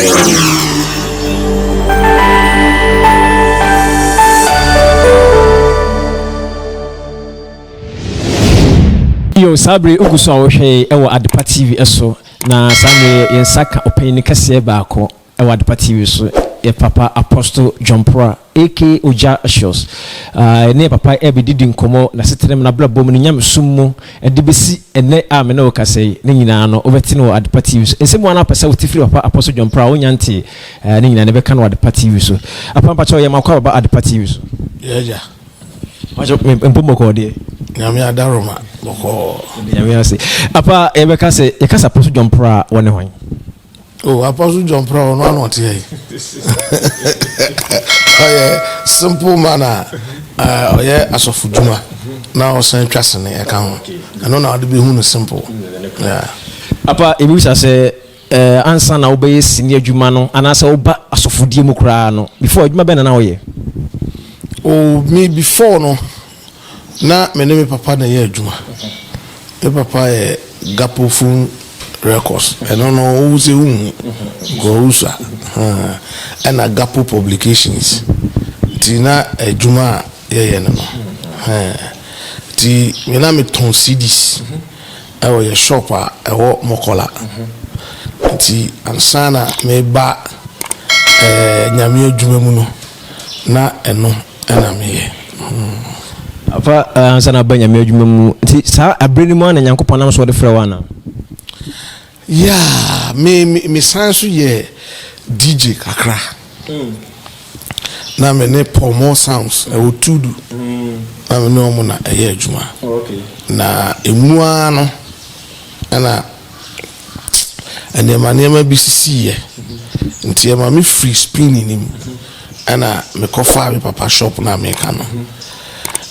Yo, saa bere ogu so a wohwɛ wɔ Adepa TV so, na saa mmere yɛn nsa ka ɔpanyin kɛseɛ baako wɔ Adepa TV so, yɛ papa Apostle John Prah, aka Ogya Ashios. Ɛne yɛ papa ɛbɛdidi nkɔmmɔ n'asetena mu, n'abrabɔ mu, ne nyamesom mu, ɛde bɛsi ɛnɛ a me ne wo kasa yi, ne nyinaa no wobɛte no wɔ Adepa TV so. Nsɛm a na wopɛ sɛ wote firi papa Apostle John Prah a wonya nte ne nyinaa no bɛka no wɔ Adepa TV so. Apa mpakyɛw, yɛ makɔ ababa Adepa TV so. Yɛagya. Mpakyɛw, mpo bɔkɔɔ deɛ. Nyame adaroma, bɔkɔɔ. Nyame ase. Apa, yɛbɛka sɛ yɛkasa Apostle John Prah a, wɔne hwan? Oh, Apostle John Prah, ɔno ano ɔte yɛ. Ɔyɛ simple man a ɔyɛ asɔfo dwuma na ɔsan twa sene ɛka ho. Ɛno na ɔde bɛhu no simple. Yeah. Apa, ebisa sɛ ansa na wobɛyɛ sini adwuma no anaasɛ woba asɔfodie mu koraa no, before, adwuma bɛn na na woyɛ? Oh, me before no, na me ne me papa na ɛyɛ adwuma. Me papa yɛ Gapo Phone Records. Ɛno no wowu sɛ wohu nkɔwusa. Ɛna Gapo Publications. Nti na adwuma a yɛyɛ no. Nti me na metɔn CDs ɛwɔ yɛ shop a ɛwɔ Mɔkɔla. Nti ansa na meba Nyame adwuma mu no, na ɛno ɛna meyɛ. Apa, ansa na aba Nyame adwuma mu, nti saa abere no mu a na Nyankopɔn nam so wɔde frɛ wo ana? Yeah, me san so yɛ DJ kakra. Na me ne Paul Moore Sounds ɛwɔ Tudu. Na me ne ɔmo na ɛyɛ adwuma. Na emu ara no ɛna nneɛma bi sisi yɛ. Nti ɛma me firi spinning nim. Ɛna mekɔfaa me papa shop na meka no.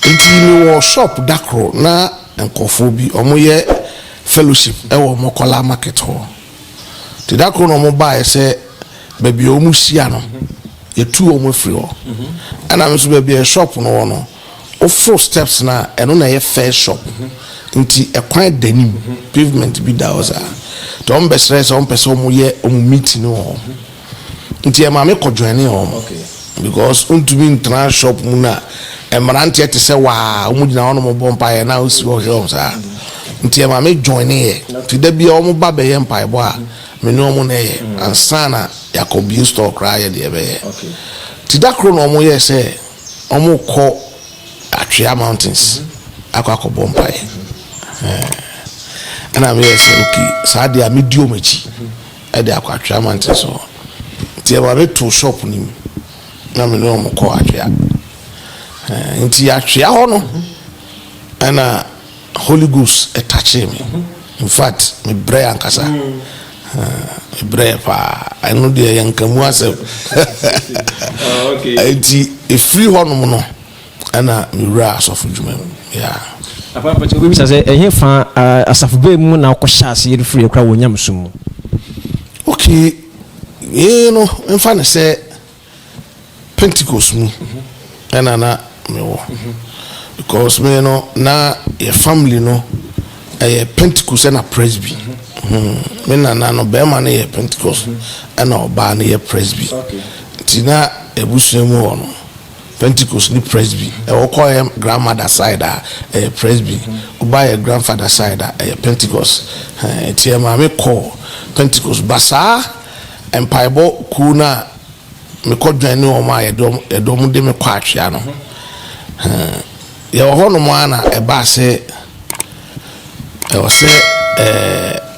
Nti mewɔ shop da koro na nkɔfoɔ bi ɔmo yɛ fellowship ɛwɔ Mɔkɔla market hɔ. Nti da koro na ɔmo baeɛ sɛ baabi a ɔmo hyia no, yɛtu ɔmo afiri hɔ. Ɛna me nso baabi a shop no wɔ no, woforo steps na ɛno na ɛyɛ first shop. Nti ɛkwan da nim, pavement bi da hɔ saa. Nti ɔmo bɛsrɛ sɛ ɔmo pɛ sɛ ɔmo yɛ ɔmo meeting wɔ hɔ. Nti ɛma me kɔ join ɔmo. Because ntumi ntena shop mu na mmeranteɛ te sɛ waa ɔmo gyina hɔ na ɔmo bɔ mpaeɛ na osi hɔ hwɛ ɔmo saa. Nti ɛma me join yɛ. Nti da bi a ɔmo ba bɛyɛ mpaebɔ a, me ne ɔmo na ɛyɛ. Ansa na yɛakɔ bie store koraa yɛ deɛ ɛbɛyɛ. Nti da koro na ɔmo yɛ sɛ ɔmo kɔ Atwea Mountains akɔbɔ mpaeɛ. Ɛna meyɛ sɛ okay, saa deɛ a medi ɔmo akyi ɛde akɔ Atwea Mountains hɔ. Nti ɛma me to shop no mu na me ne ɔmo kɔ Atwea. Nti Atwea hɔ no ɛna Holy Ghost ɛtakyee me. In fact, me brɛ ankasa. Me brɛ paa. Ɛno deɛ yɛ nkamu asɛm. Nti efiri hɔnom no ɛna mewura asɔfo dwuma mu. Yeah. Apa, mpakyɛ, wobɛbisa sɛ ɛhe fa asafo bɛɛ mu na wokɔhyɛ aseɛ no firi kora wɔ nyamesom mu? Okay, yee no mfa ne sɛ Pentecost mu ɛna na mewɔ, because me no na yɛ family no ɛyɛ Pentecost ɛna Presby. Me nana no bɛrima no yɛ Pentecost ɛna ɔbaa no yɛ Presby. Nti na abusua mu hɔ no, Pentecost ne Presby. Ɛwɔ kɔ yɛ grandmother side a, ɛyɛ Presby. Ɔba yɛ grandfather side a, ɛyɛ Pentecost. Nti ɛ maame kɔ Pentecost ba saa mpaebɔ kuo no a mekɔ join ne wɔn a yɛde wɔn de me kɔ Atwea no, yɛwɔ hɔnom a na ɛbaa sɛ ɛwɔ sɛ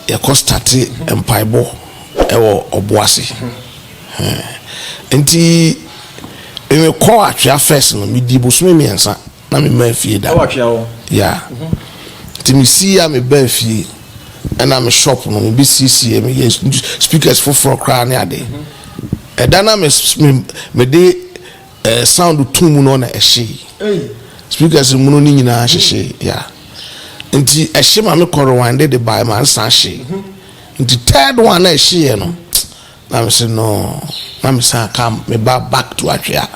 yɛkɔ start mpaebɔ ɛwɔ Ɔboase. Nti mekɔ Atwea first no, medi bosome 3 na mema fie da. Ɛwɔ Atwea hɔ? Yeah. Nti mesi a mebaa fie ɛna me shop no mebɛsiesie, meyɛ speakers foforɔ koraa ne ade. Ɛda na me mede sound tu mu no na ɛhyee speakers mu no ne nyinaa hyehyee ya. Nti ɛhye ma mekɔ rewind de bae ma nsa hyee. Nti third one na ɛhyeeɛ no na me sɛ no, na me san ka me ba back to Atwea.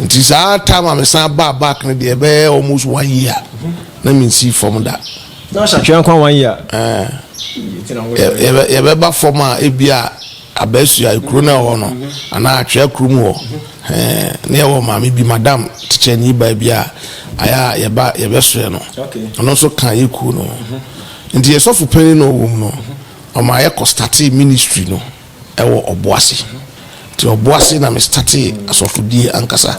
Nti saa time a me san ba back no deɛ, ɛbɛyɛ almost one year na me nsi fam da. Na ɔhyɛ Atwea nkwa one year? Ɛɛ, yɛbɛba fam a, ebi a Abɛɛsua kuro no a ɛwɔ hɔ no anaa Atwea kurom hɔ ɛɛ ne yɛwɔ maame bi madam tikyani baa bi a ayɛ a yɛba yɛbɛsoɛ no ɔno nso ka yɛ kuo no ho nti yɛ sɔfo panin na ɔwɔ mu no ɔma yɛkɔ startee ministry no ɛwɔ Ɔboase nti Ɔboase na me startee asɔfodie ankasa.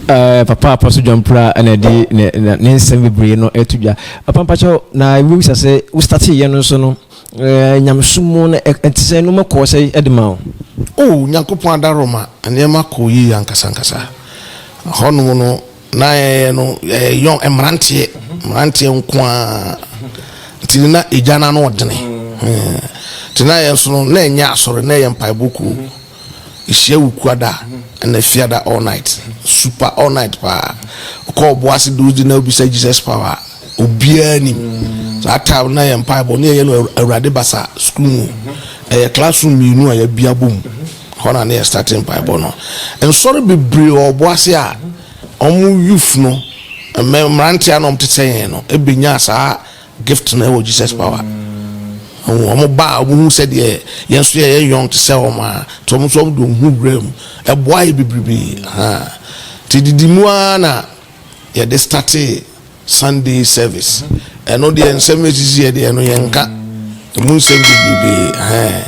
Eh, papa Apostle John Pra na ɛde ne ne nsɛm bebree no ɛto dwa. Papa mpakyɛw na ebisa sɛ wo startee yɛ no nso no eh, nyamesom mu no ɛte sɛ nneɛma kɔɔ sɛ ɛde ma wo? Oh, Nyankopɔn adaworoma, nneɛma kɔɔ yie ankasa ankasa. Hɔnom no, na yɛyɛ no yɛyɛ young mmeranteɛ, mmeranteɛ nko ara. Nti na egya no ano ɔdene. Nti na yɛn nso no, na ɛnyɛ asɔre, na ɛyɛ mpaebɔ kuo. Ehyia Wukuada na Fiada all night, super all night paa. Ɔkɔ Ɔboase those days na obisa Jesus power a, obiara nim. Saa time na yɛ mpaebɔ ne yɛyɛ no Awurade Basa school mu. Ɛyɛ classroom mmienu a yɛabia bom. Hɔ na ne yɛ start mpaebɔ no. Nsɔre bebree wɔ Ɔboase a wɔn youth no, mmeranteɛ a na wɔte sɛ yɛn no, bɛnyaa saa Gift no ɛwɔ Jesus power. Wɔn ba a wɔn hu sɛ deɛ yɛn nso yɛyɛ young te sɛ wɔn a, nti wɔn nso wɔn de wɔn ho wura mu. Ɛboa yɛ bebrebe. Nti didi mu ara na yɛde startee Sunday service. Ɛno deɛ nsɛm esisi yɛ deɛ ɛno yɛn nka. Emu nsɛm bebrebe.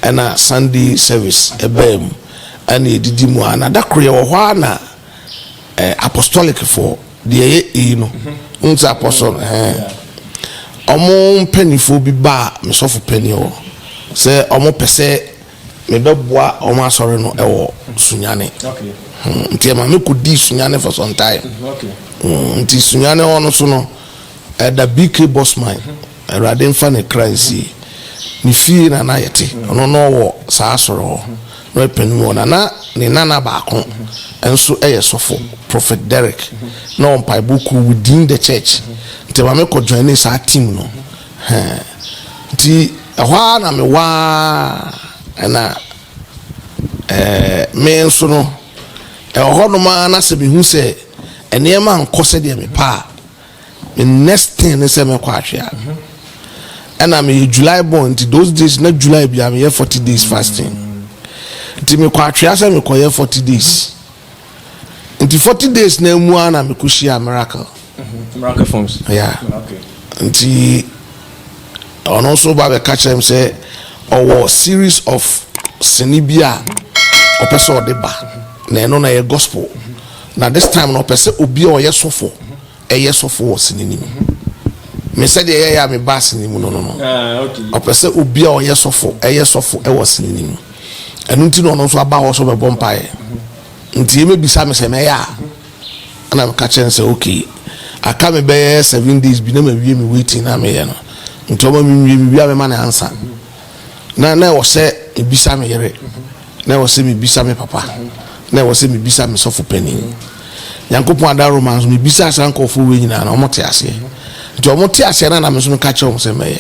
Ɛna Sunday service ɛbaa mu. Ɛna yɛdidi mu ara na da koro yɛwɔ hɔ ara na Apostolic foɔ deɛ ɛyɛ eyi no n sɛ apostle no ɛhɛn ɔmo mpanyinfoɔ bi baa me sɔfo panyin hɔ sɛ ɔmo pɛ sɛ mebɛboa ɔmo asɔre no ɛwɔ Sunyani hmm, nti ɛma me kɔ di Sunyani for some time hmm, nti Sunyani hɔ no so no ɛda BK Bossman Awurade mfa ne kra nsie. Ne fie na na yɛte. Ɔno na ɔwɔ saa asɔre hɔ. Na ɔyɛ panin wɔ hɔ. Na na ne nana baako nso yɛ sɔfo, Prophet Derrick. Na ɔwɔ mpaebɔ kuo within the church. Nti ɛma me kɔ joinee saa team no. Hɛn. Nti ɛhɔ ara na mewɔ ara ɛna ɛɛ me nso no, ɛwɔ hɔnom ara na sɛ mehu sɛ nneɛma nkɔ sɛdeɛ mepɛ a, Me next thing ne sɛ mɛkɔ Ahwea. Ɛna meyɛ July born nti those days na July bia meyɛ 40 days fasting. Nti mekɔ Ahwea sɛ mekɔyɛ 40 days. Nti 40 days na emu ara na mekɔ hyia miracle. Miracle forms. Yeah. Okay. Nti ɔno nso ba bɛka kyerɛ m sɛ ɔwɔ series of sini bi a ɔpɛ sɛ ɔde ba na ɛno na ɛyɛ gospel. Na this time no ɔpɛ sɛ obi a ɔyɛ sɔfo ɛyɛ sɔfo wɔ sini no mu. Me sɛdeɛ ɛyɛ a mebaa sini mu no no no. Ah, ɔpɛ sɛ obi a ɔyɛ sɔfo ɛyɛ sɔfo ɛwɔ sini no mu. Ɛno nti na ɔno nso aba hɔ sɛ ɔbɛbɔ mpaeɛ. Nti yɛmɛbisa me sɛ mɛyɛ a ɛna meka kyerɛ no sɛ okay aka me bɛyɛ 7 days bi na mawie me waiting na meyɛ no. Nti ɔma menwie mewie a mɛma no ansa. Na ɛwɔ sɛ mebisa me yere, na ɛwɔ sɛ mebisa me papa, na ɛwɔ sɛ mebisa me sɔfo panin. Nyankopɔn adaworoma nso mebisaa saa nkurɔfoɔ wei nyinaa na wɔte aseɛ. Nti wɔte aseɛ na na me nso meka kyerɛ wɔn sɛ mɛyɛ.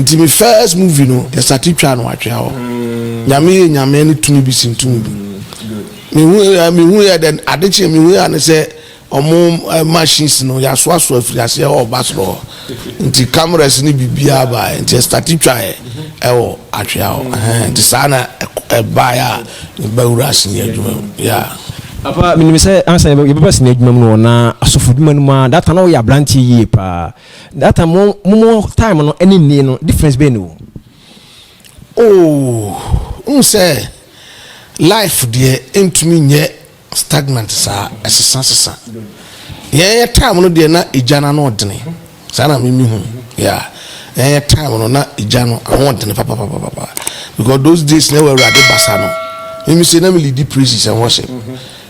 Nti me first movie no yɛsate twaa no atwea hɔ. Nyame yɛ nyame ne tumi bi sin tumi bi. Mehu mehu yɛ dɛ ade kye mehu yɛ ne sɛ Ɔmo machines no yasoasoa firi aseɛ hɔ ɔba soro hɔ nti cameras ne biribiara baeɛ nti ɛstarte twaeɛ ɛwɔ atwea hɔ ɛhɛn nti saa na ɛbaeɛ a meba wura sini adwuma mu yeah. Papa menim sɛ ansa yɛbɛba sini adwuma mu no na asɔfo adwuma no mu a that time na woyɛ abranteɛ yie paa that time mo mo time no ɛne nnie no difference bɛn na ɛwɔ mu? Oh wohu sɛ life deɛ ɛntumi nyɛ Stagnant saa, ɛsesa sesa. Yɛn yɛ time no deɛ na egya no ano ɔdene. Saa na mimi hu. Yeah. Yɛn yɛ time no na egya no ano ɔdene papapapapa. Because those days na ɛwɔ awurade basa no. Mimi sɛ na mi lead praises and worship.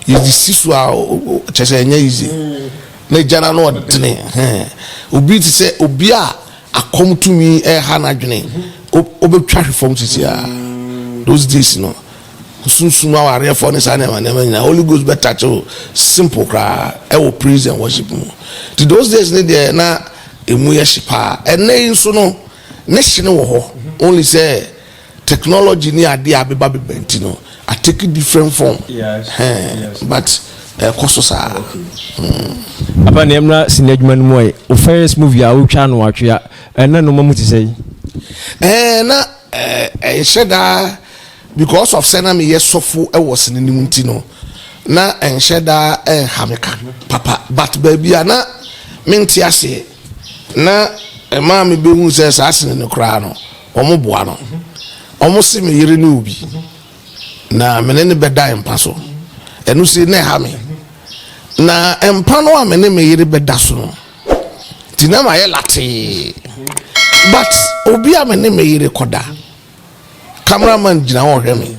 Yɛde si so a kyɛ sɛ ɛnyɛ easy. Na egya no ano ɔdene. Obi te sɛ obi a akɔm tumi ɛha n'adwene. Obetwa hwe fam sisi a. Those days no. Sunsum awareɛfoɔ ne saa nneɛma nneɛma nyinaa Holy Ghost bɛ touch wo simple koraa ɛwɔ praise and worship mu. Nti those days ne deɛ na emu yɛ hye paa. Ɛnɛ yi nso no ne hye no wɔ hɔ only sɛ technology ne adeɛ a abeba beba nti no a take different form. Hɛn but ɛkɔ so saa. Papa nea ɛmmra sini adwuma no mu ɛ, wo first movie a wotwa no atwea ɛna nneɛma mu te sɛn? Ɛɛ na. Ɛhyɛ daa because of sɛ na meyɛ sɔfo wɔ sini no mu nti no, na ɛnhyɛ daa ɛnha me ka papa. But baabi a na mente aseɛ na ɛmaa mebɛhu sɛ saa sini no koraa no, wɔn boa no. Wɔn se me yere ne obi na me ne no bɛda mpa so. Ɛno sei na ɛha me. Na mpa no a me ne me yere bɛda so no, nti na mayɛ latee. But obi a me ne me yere kɔda, cameraman gyina hɔ ɔhwɛ me,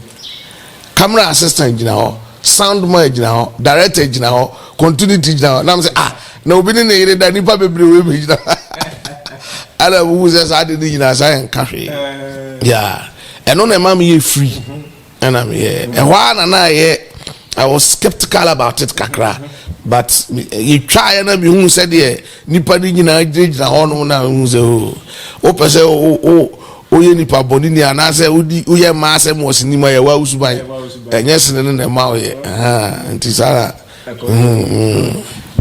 camera assistant gyina hɔ, sound man gyina hɔ, director gyina hɔ, continuity gyina hɔ. Na mo sɛ, ah, na obi ne ne yere da, nipa bebree wei bi gyina hɔ. Ɛna mo hu sɛ saa de ne nyinaa saa yɛ nka hwee. Yeah, ɛno na ɛma me yɛ free. Ɛna meyɛ ɛhɔ ara na na yɛ I was skeptical about it kakra, but yɛtwaeɛ na mehu sɛdeɛ nipa no nyinaa gyinagyina hɔ nom na mehu sɛ o wopɛ sɛ woyɛ nipa bɔne ni anaasɛ wodi woyɛ mmaa asɛm wɔ sinima yɛ wa wosuban ɛnyɛ sene no na ɛma woyɛ nti saa na.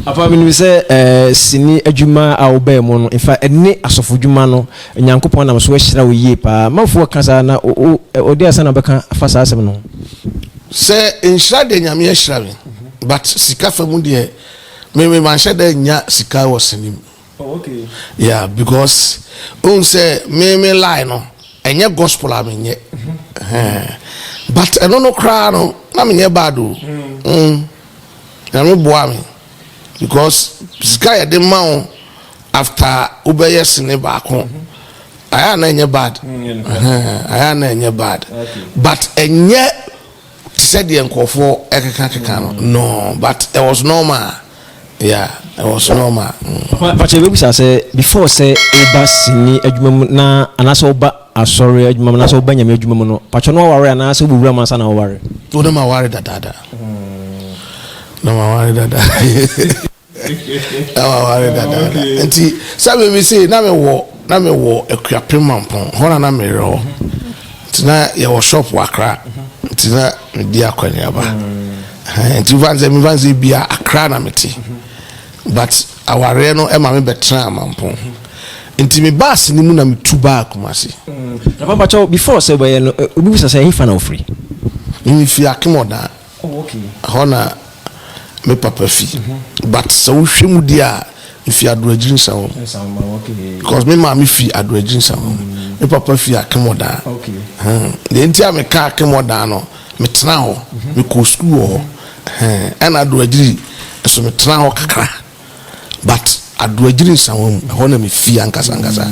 Papa, menim sɛ eh, sini adwuma a wobɛɛ mu no, infa ɛne asɔfodwuma no, Nyankopɔn nam so ahyira wo yie paa. Manfoɔ ka saa na ɔde asa na bɛka afa saa asɛm no ho. Sɛ nhyira deɛ, Nyame ahyira me, but sika fa mu deɛ, me manhyɛ da nya sika wɔ sini mu. Oh, okay. Yeah, because ohun sɛ me lie no ɛnyɛ gospel a menyɛ. But ɛno no koraa no na menyɛ bad o. Nyame boa me because sika yɛde ma wo after wobɛyɛ sene baako ayɛ a na ɛnyɛ bad, ayɛ a na ɛnyɛ bad, but ɛnyɛ te sɛ deɛ nkurɔfoɔ ɛkeka keka no no, but it was normal. Yeah, it was normal. Papa, yɛbɛbusa sɛ before sɛ woba sini adwuma mu na anaasɛ woba asɔre adwuma mu anaasɛ woba Nyame adwuma mu no, patwɛ no waware anaasɛ wobɛwura mu ansa na woware? Wo na ma ware dadaada, na ma ware dada, na ma ware dadaada. Nti sɛ memi se na mewɔ Akuapem Mampɔn hɔ na merɛ hɔ, nti na yɛwɔ shop wɔ Akra, nti na medi akɔneaba, nti mefa sɛ bia Akra na mete, but awareɛ no ɛma me bɛtena Amampɔn, nti me baase no mu na metu baa Kumase. Na papa kyɛw, before sɛ wobɛyɛ no, obi bisa sɛ ɛhefa na wofiri? Mefi Akemɔdan. Oh, okay. Hɔ na me papa fi, but sɛ wohwɛ mu deɛ a, mefi Adoagyiri Nsawam, because me maame fi Adoagyiri Nsawam, me papa fi Akemɔdan. Deɛ nti a meka Akemɔdan no, metena hɔ, mekɔ sukuu wɔ hɔ, ɛna Adoagyiri nso metena hɔ kakra, but Adoagyiri Nsawam ɛhɔ na mefi ankasa ankasa.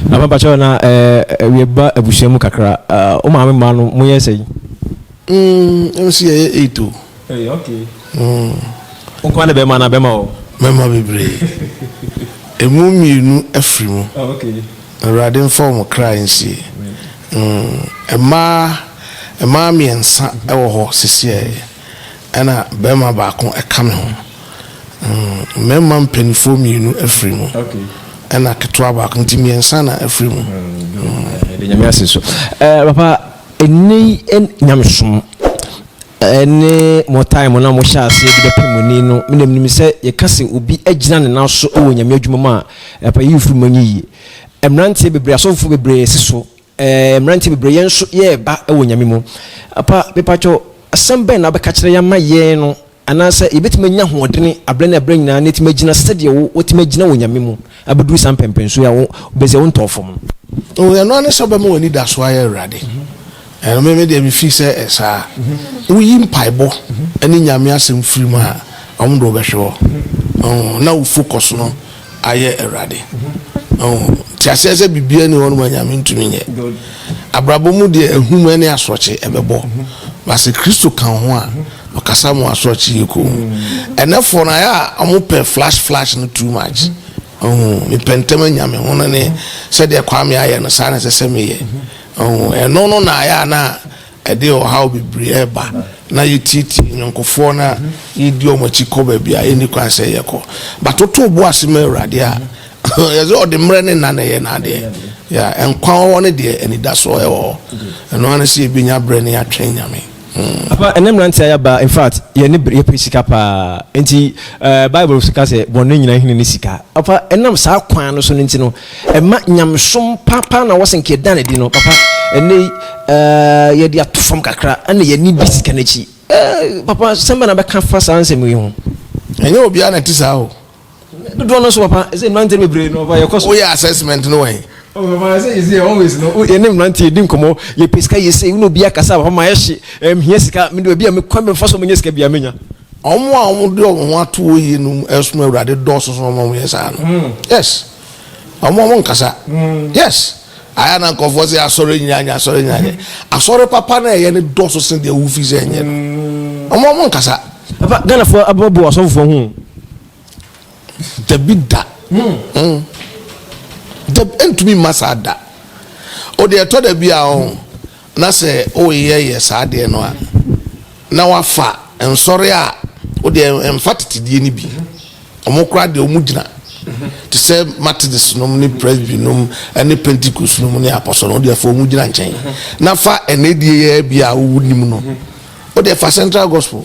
Na papa kyɛw, na yɛba abusua mu kakra, wo maame mma no moyɛ sɛ? Ɛm sɛ yɛyɛ eight o. Okay. Wo nkoa ne bɛrima na bɛrima wɔ? Mɛma bebree, emu mmienu afiri mu. Awurade mfa wɔn kra nsie. Mmaa mmiɛnsa wɔ hɔ sisiɛ, ɛna bɛrima baako ɛka me ho. Mmarima mpanimfoɔ mmienu afiri mu, ɛna ketewa baako, nti mmiɛnsa na afiri mu. Ɛde Nyame ase so. Papa, ɛnɛ yi nyamesom ɛne mo time na mo hyɛ aseɛ de bɛpɛ mo ni no, menam nim sɛ yɛka sɛ obi agyina ne nan so wɔ Nyame adwuma mu a, ɛpa yi firi mu anyɛ yie. Mmeranteɛ bebree, asɔfofoɔ bebree si so, mmeranteɛ bebree yɛn nso yɛreba wɔ Nyame mu. Apa, mepakyɛw, asɛm bɛn na wobɛka kyerɛ yɛn ama yɛn no anaasɛ yɛbɛtumi anya ahoɔdene aberɛ ne aberɛ nyinaa na yɛtumi agyina sɛdeɛ wo wɔtumi agyina wɔ Nyame mu abɛduru saa mpɛmpɛnso yi a wo bɛsɛ wontɔɔ fam no? O, ɛno ane sɛ wobɛma w'ani da so ayɛ Awurade. Ɛno me deɛ mefi sɛ ɛsaa woyi mpaebɔ ne Nyame asɛm firi mu a, ɔmo de wobɛhwɛ hɔ na wo focus no ayɛ Awurade. Nti aseɛ sɛ biribia ni hɔ no ma Nyame ntumi nyɛ. Abrabɔ mu deɛ, ahum ne asorɔkye ɛbɛbɔ, ba sɛ Kristo ka wo ho a, ɔkasa mu asorɔkye yɛ kom. Ɛnɛfoɔ no ayɛ a ɔmo pɛ flash flash no too much. Mepɛ ntɛm anya me ho no ne sɛdeɛ Kwame ayɛ no saa na ɛsɛ sɛ meyɛ. Ɛno no na ayɛ a na ɛde ɔhaw bebree ɛba na yɛtietie nnwonkofoɔ na yɛdi ɔmo akyi kɔ baabi a yɛnni kwan sɛ yɛkɔ, but woto bo ase ma Awurade a, yɛsɛ ɔde mmerɛ ne nna na ɛyɛ n'adeɛ. Nkwa wɔ hɔ no deɛ, anidasoɔ ɛwɔ hɔ. Ɛno ara ne sɛ yɛbɛnya berɛ ne yɛatwɛn Nyame. Papa, ɛnɛ mmeranteɛ a yɛaba, in fact, yɛne bere yɛpɛ sika paa. Nti eh, Bible so ka sɛ bɔne nyinaa hene ne sika. Papa, ɛnam saa kwan no so no nti no, ɛma nyamesom papa na wɔsɛ nka yɛda no adi no, papa, ɛnɛ yi eh, yɛde ato fam kakra ɛna yɛni di sika no akyi. Eh, papa, sɛm bɛ na bɛka fa saa nsɛm yi ho? Ɛnyɛ obiara na ɛte saa o. Dodoɔ no nso papa, ɛsɛ mmeranteɛ no bebree no papa yɛkɔ so. Woyɛ assessment no wɛn? Oh papa, ɛsɛ yɛsɛ yɛ always no, yɛne mmeranteɛ yɛdi nkɔmmɔ, yɛpɛ sika yɛsɛ, wo ne obi akasa papa ma yɛhye, mehia sika, mede baabi a mekwan bɛmfa so menya sika biara menya. Wɔn a wɔde wɔn ho ato hɔ yie no ɛsom Awurade dɔɔso so wɔn a wɔyɛ saa no. Yes. Wɔn a wɔn nkasa. Yes. Ayɛ na nkurɔfoɔ sɛ asɔre nyinaa nyɛ asɔre nyinaa nyɛ. Asɔre papa na ɛyɛ no dɔɔso sen deɛ wofi sɛ ɛnyɛ no. Wɔn a wɔn nkasa. Papa, Ghanafoɔ abɛbɔ asɔfofoɔ ho. Dabi da. Mm. Dabi ɛntumi mma saa da. O deɛ ɛtɔ da bi a ɔho na sɛ woyɛ yɛ saa deɛ no a na wafa nsɔre a o deɛ ɛmfa tetedie no bi. Ɔmo koraa deɛ ɔmo gyina te sɛ Methodist nom ne Presby nom ne Pentecost nom ne Apostle no o deɛ fa ɔmo gyina nkyɛn na fa ɛnɛ die yɛ bi a wonim no o deɛ fa Central Gospel.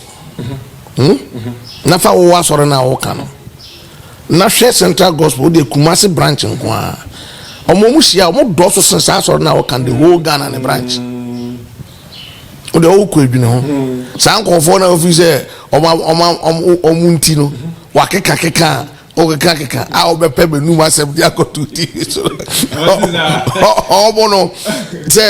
Hmm? Na fa wowɔ asɔre no a woka no. Na hwɛ Central Gospel wode Kumasi branch nko ara. Ɔmo ɔmo hyia ɔmo dɔɔso sen saa asɔre no a woka the whole Ghana ne branch. Wode ɔwokɔ adwene ho. Saa nkurɔfoɔ no a wofi sɛ ɔmo ɔmo ɔmo ɔmo nti no wakeka keka a Wokekakeka a wobɛpɛ m'anum asɛm de akɔto TV so. Ɔmo no sɛ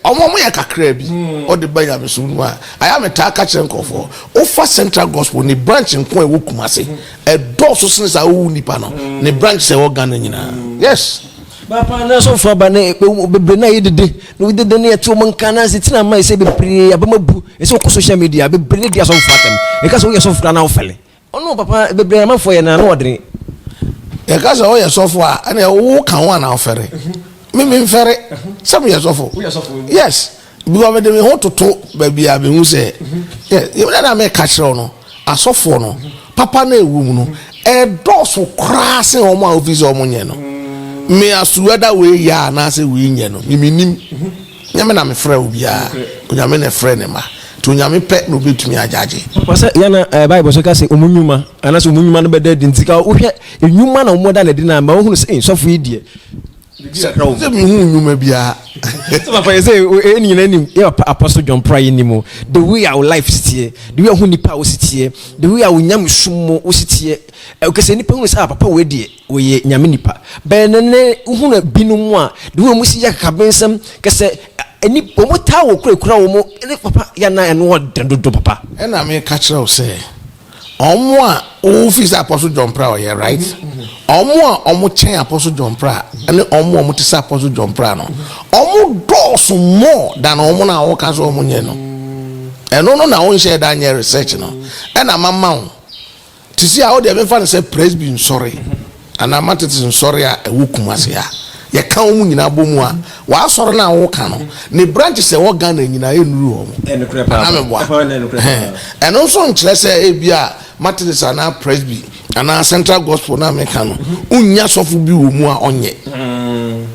ɔmo ɔmo yɛ kakra bi ɔde ba nyamesom no a ayɛ a metaa ka kyerɛ nkurɔfoɔ wofa Central Gospel ne branch nko a ɛwɔ Kumase ɛdɔɔso sene saa wowu nipa no ne branch sɛ ɛwɔ Ghana nyinaa yes. Papa na asɔfo aba ne bebree na yɛ dede na wodede ne yɛte wɔn nka na ase tena ama ɛsɛ bebree abama bu ɛsɛ wokɔ social media bebree ne di asɔfo atɛm ɛka sɛ woyɛ sɔfo koraa na wofɛle Ɔno papa bebree amanfoɔ yɛ no ano ɔdene. Yɛka sɛ ɔyɛ sɔfo a ɛna wo ka ho anaa ɔfɛre? Me me nfɛre sɛ meyɛ sɔfo. Yes, because mede me ho toto baabi a mehu sɛ yes, yɛn na meka kyerɛ wo no asɔfoɔ no papa no ɛwɔ mu no ɛdɔɔso koraa sen wɔn a wofi sɛ wɔn nyɛ no. Me aso whether wei yɛ anaasɛ wei nyɛ no me menim. Nyɛ me na mefrɛ obiara, Onyame na ɛfrɛ ne mma. Nti Onyame pɛ na obetumi agyagye. Papa sɛ yɛn na eh, Bible so ka sɛ wɔn nnwuma anaasɛ wɔn nnwuma no bɛda adi nti ka wohwɛ nnwuma na wɔn da no adi na ama wohunu sɛ eh, sɔfo yi deɛ Sɛ sɛ mehu nnwuma biara. Sɛ papa yɛ sɛ ɛni nyina nim yɛ papa Apostle John Pra yɛ nim o the way a wo life si teɛ, the way a wo nipa a wo si teɛ, the way a wo nyamesom mu wo si teɛ, ɛkɛ sɛ nipa hunu sɛ ah papa wei deɛ Wɔyɛ Nyame nipa. Bɛn na nɛ wohunu binom a de wɔn si yɛ akakabensɛm kɛsɛ ɛni wɔn taa wɔ kurakura wɔn ne papa yɛ na ɛno ɔdɛ dodo papa. Ɛna me ka kyerɛ wo sɛ wɔn a wo fi sɛ Apostle John Prah ɔyɛ right wɔn a wɔn kyɛn Apostle John Prah ɛne wɔn a wɔn te sɛ Apostle John Prah no wɔn dɔɔso more than wɔn na wɔka sɛ wɔn nyɛ no ɛno no na wɔn nhyɛ da nyɛ research no ɛna mama wo. Te sei a, wo deɛ memfa no sɛ Presby nsɔre anaa Methodist nsɔre a ɛwɔ Kumasi a, yɛka wɔn nyinaa bɔ mu a, w'asɔre no a woka no, ne branches a ɛwɔ Ghana nyinaa ɛnnuru wɔn. Anaa meboa? Ɛno nso nkyerɛ sɛ ebia Methodist anaa Presby anaa Central Gospel no a meka no, wonnya sɔfo bi wɔ mu a ɔnyɛ.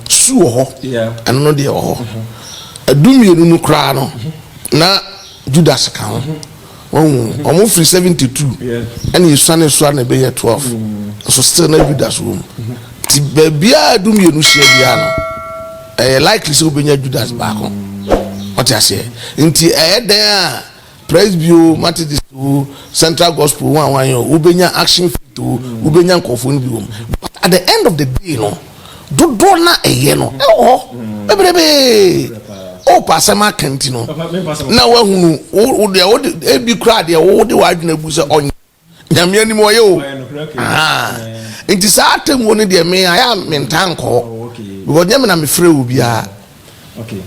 Su wɔ hɔ, ɛno no deɛ wɔ hɔ. Dumienu no koraa no, na Judas ka ho. Wahu? Wɔn firi 72 ɛna esuane so a na ɛbɛyɛ 12. Nso still na Judas wɔ mu. Ti baabiara 12 hyia biara no, ɛyɛ likely sɛ wobɛnya Judas baako. Ɔte aseɛ? Nti ɛyɛ dɛn a Presby o, Methodist o, Central Gospel o, wɔn a o, wobɛnya Action Faith o, wobɛnya nkurɔfoɔ no bi wɔ mu. But at the end of the day no, Dodoɔ no a ɛyɛ no ɛwɔ hɔ bebrebee. Wopɛ asɛm aka nti no na woahunu wo deɛ wode ebi koraa deɛ wode w'adwene abu sɛ ɔnyɛ Nyame anim ɔyɛ o. Nti saa atemmuo no deɛ me ayɛ a mentaa nkɔ hɔ because nyɛ me na mefrɛ obiara. Okay.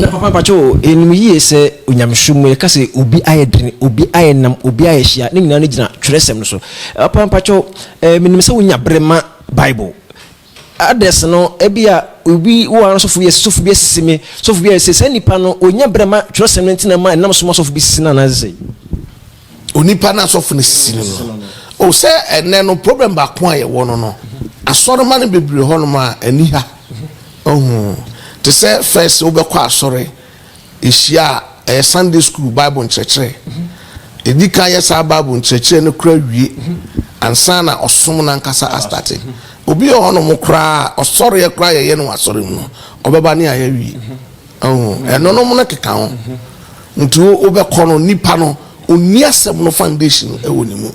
Na papa mpakyɛ o, yɛnim yie sɛ onyamesom mu yɛka sɛ obi ayɛ dene, obi ayɛ nam, obi ayɛ hyia, ne nyinaa no gyina twerɛsɛm no so. Papa mpakyɛ o, eh, menim sɛ wonya bere ma Bible. Others no, ebia obi wɔ ha no sɔfo bi sɔfo bi asisi me, sɔfo bi ayɛ sɛ saa nipa no onya bere ma twerɛsɛm no nti na ma ɛnam so ma sɔfo bi sisi no anaasɛ sɛ. Onipa no asɔfo no sisi no no. O sɛ ɛnɛ no problem baako a yɛwɔ no no, asɔrema no bebree hɔnom a ani ha. Ohu. Te sɛ first wobɛkɔ asɔre, ehyia a. Ɛyɛ Sunday school Bible nkyerɛkyerɛ. Ɛdi kan yɛ saa Bible nkyerɛkyerɛ no kora wie ansa na ɔsom no ankasa astart. Obi wɔ hɔnom koraa a, ɔsɔreɛ koraa yɛyɛ no wɔ asɔre mu no, ɔbɛba ne ayɛ wie. Ɔho, ɛnonom no keka ho. Nti wobɛkɔ no, nipa no, ɔnni asɛm no foundation wɔ ne mu.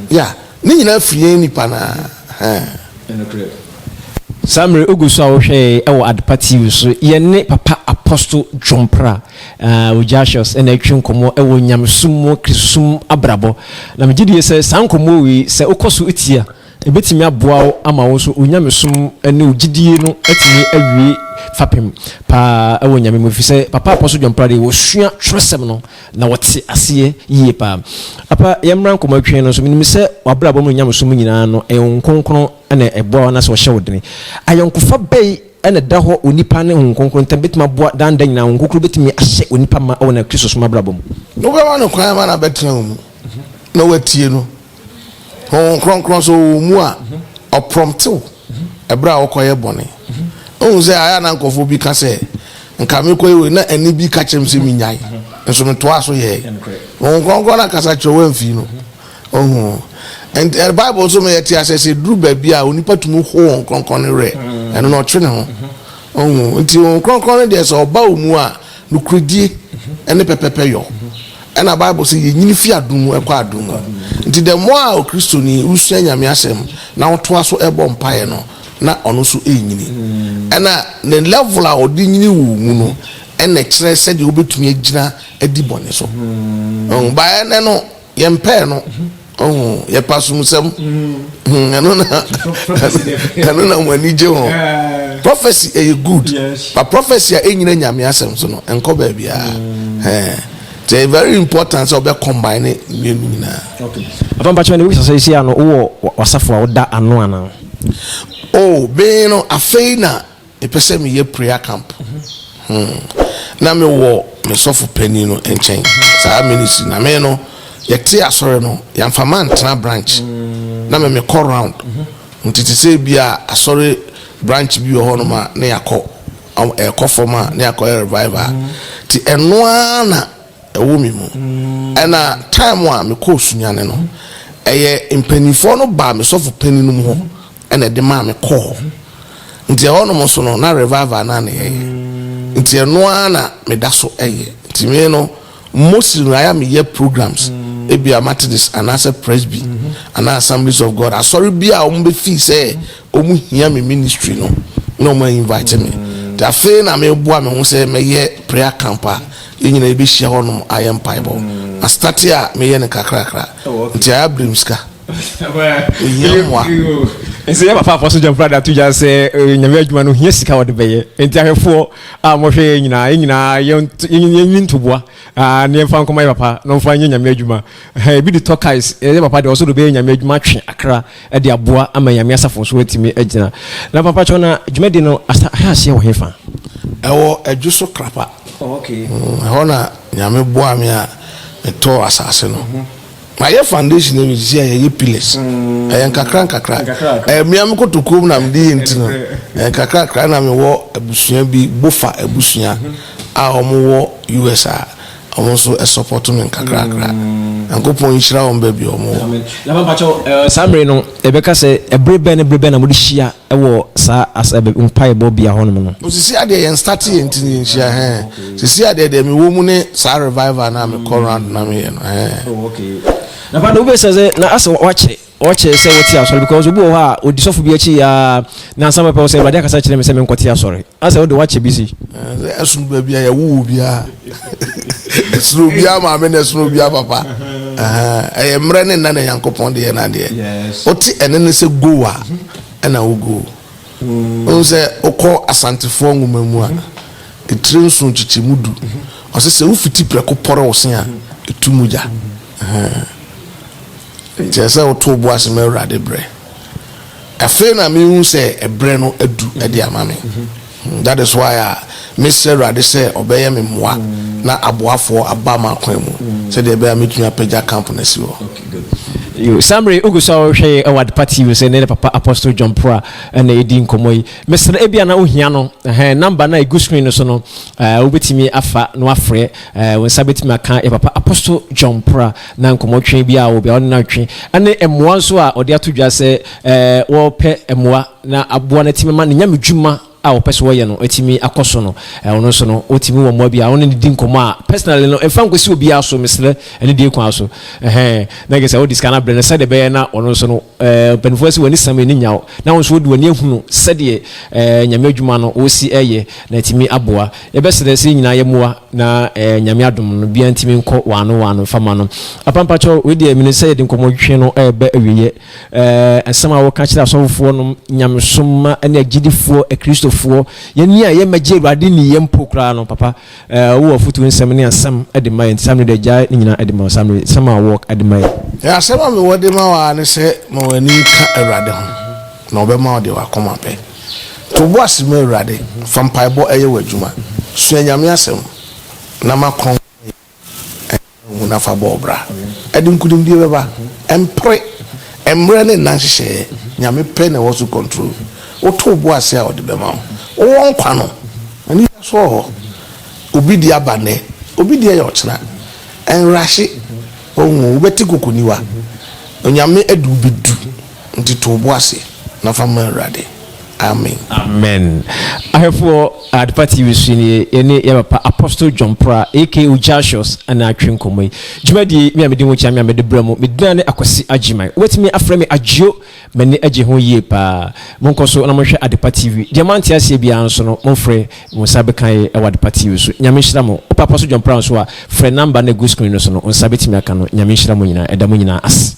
Yeah, ne nyinaa firi yɛn nipa no ara. Saa mmerɛ wogu so a wohwɛ yɛn wɔ Adepa TV so, yɛne Papa Apostle John Prah, Ogyasius na ɛretwe nkɔmmɔ wɔ nyamesom mu, Kristosom abrabɔ. Na megye die sɛ saa nkɔmmɔ wei, sɛ wokɔ so tie a, ɛbɛtumi aboa wo ama wo nso wo nyamesom ne wo gyidie no atumi awie fapem paa wɔ Nyame mu, ɛfiri sɛ Papa Apostle John Prah deɛ wɔsua twerɛsɛm no na wɔte aseɛ yie paa. Papa, yɛmmra nkɔmmɔ atwe no so. Menim sɛ w'abrabɔ mu ne nyamesom mu nyinaa no, ɛyɛ Honhom Kronkron na ɛboa wo anaasɛ ɔhyɛ wo dene. Ayɔnkofa bɛn na ɛda hɔ onipa ne Honhom Kronkron ntam bɛtumi aboa daa nda nyinaa? Honhom Kronkron bɛtumi ahyɛ onipa ma wɔ ne Kristosom abrabɔ mu? Wobɛma no kwan ama no abɛtena wo mu na woatie no. Honhom Kronkron sɛ ɔwɔ wo mu a, ɔprɔmte wo ɛberɛ a wokɔyɛ bɔne. Wohu sɛ ayɛ a na nkurɔfoɔ bi ka sɛ, nka mekɔyɛ wei na ɛnne bi ka kyerɛ me sɛ menyae, nso metoaa so yɛe. Honhom Kronkron no akasa kyerɛ wo amfii no. Ohu. And eh, Bible nso ma yɛte asɛ sɛ duru baabi a onipa tumi ho Honhom Kronkron no werɛ. Ɛno na ɔtwe ne ho. Ohu. Nti Honhom Kronkron no deɛ sɛ ɔba wo mu a, nokorɛdie ne pɛpɛpɛ yɔ. Ɛna Bible sɛ yɛnyini fi adom mu ɛkɔ adom mu. Nti the more a Okristoni wosua Nyame asɛm na wotoa so ɛbɔ mpaeɛ no, na ɔno nso ɛrenyini. Ɛna ne level a ɔde nyini wɔ wo mu no ɛna ɛkyerɛ sɛdeɛ wobɛtumi agyina adi bɔne so. Ɔho, ba ɛnɛ no yɛmpɛɛ no. Ɔho, yɛpɛ asomsɛm. Ɛno na ɛno na mo ani gye ho. Prophecy ɛyɛ good, but prophecy a ɛnyina Nyame asɛm so no ɛnkɔ baabiara. Ɛɛ, nti ɛyɛ very important sɛ ɔbɛ combine mmienu nyinaa. Okay. Papa mpakyɛw na wobisa sɛ seesei ano wowɔ w'asafo a woda ano anaa? Oh, me no afei na mepɛ sɛ meyɛ prayer camp. Hmm. Na mewɔ me sɔfo panin no nkyɛn saa ministry na me no yɛte asɔre no yɛamfa mantena branch na me mekɔ round nti te sɛ bi a asɔre branch bi wɔ hɔnom a na yɛakɔ ɛkɔ fam a na yɛakɔyɛ revival nti ɛno ara na ɛwɔ me mu. Ɛna time a mekɔɔ Sunyani no, ɛyɛ mpanimfoɔ no baa me sɔfo panin nom hɔ ɛna ɛde maa me kɔɔ hɔ. Nti ɛhɔ nom nso no, na revival no ara na yɛyɛ. Nti ɛno ara na meda so ɛyɛ. Nti me no, mostly no ayɛ a meyɛ programs, ebia Methodist anaasɛ Presby anaa Assemblies of God, asɔre bi a wɔn bɛ feel sɛ wɔn hia me ministry no, na wɔn invite me. Nti afei na meboa me ho sɛ mɛyɛ prayer camp a Yɛn nyinaa yɛbɛhyia hɔ nom ayɛ mpaebɔ. Mastate a meyɛ no nkakrakra nti ayɛ abrɛ me sika. Mehia mmoa. Nti yɛ papa Apostle John Prada to dwa sɛ Nyame adwuma no hia sika wɔde bɛyɛ. Nti ahwɛfoɔ a mohwɛ yɛn nyinaa, yɛn nyinaa yɛnyi ntoboa na yɛmfa nkɔma yɛ papa na ɔmfa nyɛ Nyame adwuma. Ebi de tɔ cars, yɛ papa deɛ ɔso de bɛyɛ Nyame adwuma atwe akra de aboa ama Nyame asafo nso atumi agyina. Na papa kyɛw na dwumadi no asa ahyɛ aseɛ wɔ hefa? Ɛwɔ Adwo so Krapa. Ɛhɔ na Nyame boaa me a metɔɔ asase no. Mayɛ foundation awie sisi a yɛyɛ pillars. Ɛyɛ nkakra nkakra. Ɛyɛ mea me kotokuo mu na mede yɛ nti no. Ɛyɛ nkakra nkakra na mewɔ abusua bi, Bofa abusua a wɔn wɔ US a wɔn nso support me nkakrakra. Nyankopɔn nhyira wɔn baabi a wɔn wɔ. Na mpakyɛw, saa mmere no, yɛbɛka sɛ ɛbere bɛn ne bere bɛn na mode hyia wɔ saa as mpaebɔ bea hɔ nom no? O sisi adeɛ yɛn start yɛ nti yɛn nhyia hɛn sisi adeɛ deɛ mewɔ mu ne saa revival na mekɔ round na meyɛ no hɛn. Oh okay. Na pa no wobɛsɛ sɛ na asɛ wakyɛ wakyɛ sɛ wote asɔre because obi wɔ hɔ a odi sɔfo bi akyi aa nansa pɛpɛ wɔ sɛ Awurade akasa kyerɛ me sɛ menkɔte asɔre asɛ wode wakyɛ bi si. Sɛ ɛsono baabi a yɛwo obiara ɛsono obiara maame na ɛsono obiara papa ɛyɛ mmerɛ ne nna na Nyankopɔn de yɛ n'adeɛ wote ɛne ne sɛ go a ɛna wo go wohu sɛ wokɔ Asantefoɔ nwoma mu a etire nson kyekyɛmu du ɔsɛ sɛ wofiti prɛko pɔre wo se a ɛtu mogya nti ɛsɛ sɛ woto wo bo ase ma Awurade berɛ Afei na mehu sɛ ɛberɛ no adu de ama me. That is why a mesrɛ Awurade sɛ ɔbɛyɛ me mmoa na aboafoɔ aba m'akwan mu sɛdeɛ ɛbɛyɛ a mɛtumi apagya camp no asi hɔ. Yo, saa mmerɛ yi wogu so a wohwɛ yɛ wɔ Adepa TV so, ɛne papa Apostle John Prah ɛna ɛdi nkɔmmɔ yi. Mesrɛ ebia na wohia no, ɛhɛn, number no a ɛgu screen no so no, ɛɛ wobɛtumi afa na wafrɛ, ɛɛ wo nsa bɛtumi aka yɛ papa Apostle John Prah na nkɔmmɔ twe bi a wɔ bia ɔne no atwe, ɛne mmoa nso a ɔde ato dwa sɛ ɛɛ wɔpɛ mmoa na aboa no atumi ma ne nyame dwuma a wɔpɛ sɛ wɔyɛ no atumi akɔ so no, ɔno nso no wotumi wɔ mmoa bi a wɔne no di nkɔmmɔ a personally no ɛmfa nkɔsi obiara so, mesrɛ ɛne die kwan so ɛhɛn na kɛ sɛ wode sika no abrɛ no sɛdeɛ ɛbɛyɛ na ɔno nso no ɛɛ mpanimfoɔ sɛ w'ani sam ani nyaw na wɔn nso wode w'ani ahunu sɛdeɛ ɛɛ nyame adwuma no wɔsi ɛyɛ na atumi aboa. Yɛbɛsrɛ sɛ nyinaa yɛmmoa na ɛɛ nyame adom no bia ntumi nkɔ waano waano mfama no apampakyɛw. Wei deɛ mene sɛ yɛde nkɔmmɔ twe no ɛɛbɛ awieɛ. Nsɛm a wɔka kyerɛ asɔfofoɔ nom, nyamesom ma ne agyidifoɔ akristofoɔ, yɛni a yɛmmɛgye Awurade ni yɛn mpo koraa no, papa, wowɔ afotu nsɛm ne asɛm de ma yɛn. Nti saa mmerɛ de agyae ne nyinaa de ma wo saa mmerɛ, nsɛm a wɔ de ma yɛn. Asɛm a mewɔ de ma wo ara ne sɛ ma w'ani nka Awurade ho, na ɔbɛma wo deɛ w'akoma pɛ. To wo bo ase ma Awurade, fa mpaebɔ yɛ w'adwuma, sua Nyame asɛm, na ma kronkronyɛ Hu na fa bɔ wo bra. Ɛde nkunimdie bɛba. Ɛmpere. Mmerɛ ne nna nhyehyɛeɛ, Nyame pɛ na ɛwɔ so control. Woto wo bo ase a ɔde bɛma wo. Wowɔ nkwa no, anidasoɔ wɔ hɔ. Obi deɛ aba nnɛ, obi deɛ yɛ ɔkyena. Ɛnrahye. Wahu o, wobɛte kokoniwa. Onyame de wo bɛdu. Nti to wo bo ase na fa ma Awurade. Amen. Amen. Ahwɛfoɔ Adepa TV so nie, yɛne yɛ papa Apostle John Prah aka Ojasius na atwe nkɔmmɔ yi. Dwumadie me a medi ho kyia me a mede brɛ mo, me dina ne Akwasi Agyeman. Wobɛtumi afrɛ me Agyio, m'ani agye ho yie paa. Monkɔ so na monhwɛ Adepa TV. Deɛ moante aseɛ biara nso no, momfrɛ, mo nsa bɛka yɛ wɔ Adepa TV so. Nyame nhyira mo. Wopɛ Apostle John Prah nso a, frɛ number no a ɛgu screen no so no, wo nsa bɛtumi aka no. Nyame nhyira mo nyinaa. Ɛda mo nyinaa ase.